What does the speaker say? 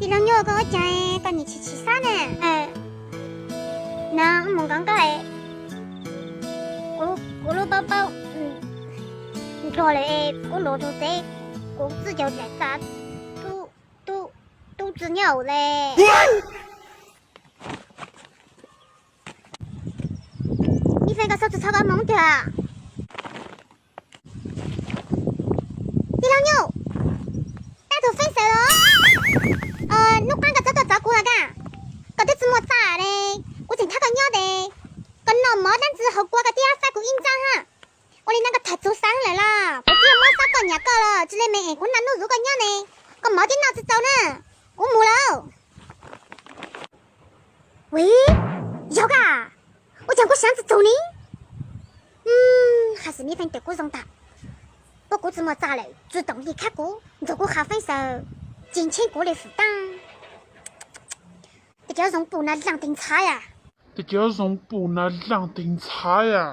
Tij laug Nyuj, koj ua cas koj nim chim chim xab na? Na, mus nkaum nkaum, kuv lub paub paub nrog lawm es kuv luv tus tsev, kuv txij caug dlaim tas tub txwg nyob le. Ib feem koj xav txog koj mus tiag. Tij laug Nyuj, tab tus feem xwm los, hnub qab koj txhob tuaj txov kuv lawm koj, koj twb tsis muaj txaj ne, kuv tseem thab koj nyob tes, koj noj mov dab ntxwg hauv kua koj thiaj xav kuv ib ntxab ha. Ua li no koj tham txog xav lawm los kuv twb muab xab koj nyam koj los tsis li me es kuv naj nub zuv koj nyob ne, koj mov twb noj tsis txaus na, kuv mus lawm. Ui, yog koj, ua cas kuv xav tsis txog ne? Hais xwm me feem twm kuv zoo tag, kuv kuv tsis muaj txaj lawm tsis toom li khab kuv nrog kuv qhav feeb xaws, ces ntsheb kuv li xwm taab. Tes cov zoo pum na laaj teg ntxhab a. Tes cov zoo pum na laaj teg ntxhab a.